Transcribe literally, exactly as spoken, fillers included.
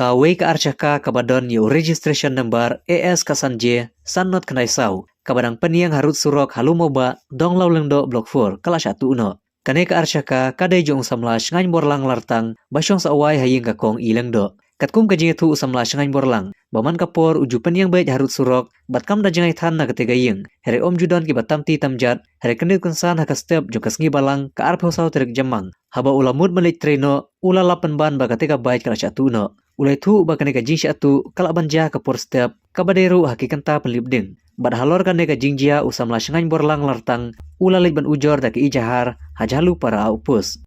Kawei ka arshaka kaba don ïa u registration number A S ka san J san not khyndai saw, kaba dang pynïeng ha rud surok ha Lumobah, Dong Law Lyngdoh Block four, ka la shah tuh noh. Kane ka arshaka ka dei jong u samla Shngain Borlang Lartang ba shong sawai ha ïing ka kong I Lyngdoh. Katkum ka jingïathuh u samla Shngain Borlang, ba man ka por u ju pynïeng beit ha rud surok bad kam da jngai than na kata ka ïing, hynrei um ju don kiba tam ti tam jat, hynrei kyndiw kynsan ha ka step jong ka sngi Balang ka arphew saw tarik Jymmang, haba u la mut ban leit trei noh, u la lap pynban ba kata ka bike ka la shah tuh noh. U la ïathuh ba kane ka jingshah tuh ka lah ban jia ha ka por step, kaba dei ruh ha ki kynta pynlip ding. Bad halor kane ka jingjia u samla Shngain Borlang Lartang u la leit ban ujor da ka ijahar ha Jhalupara Outpost.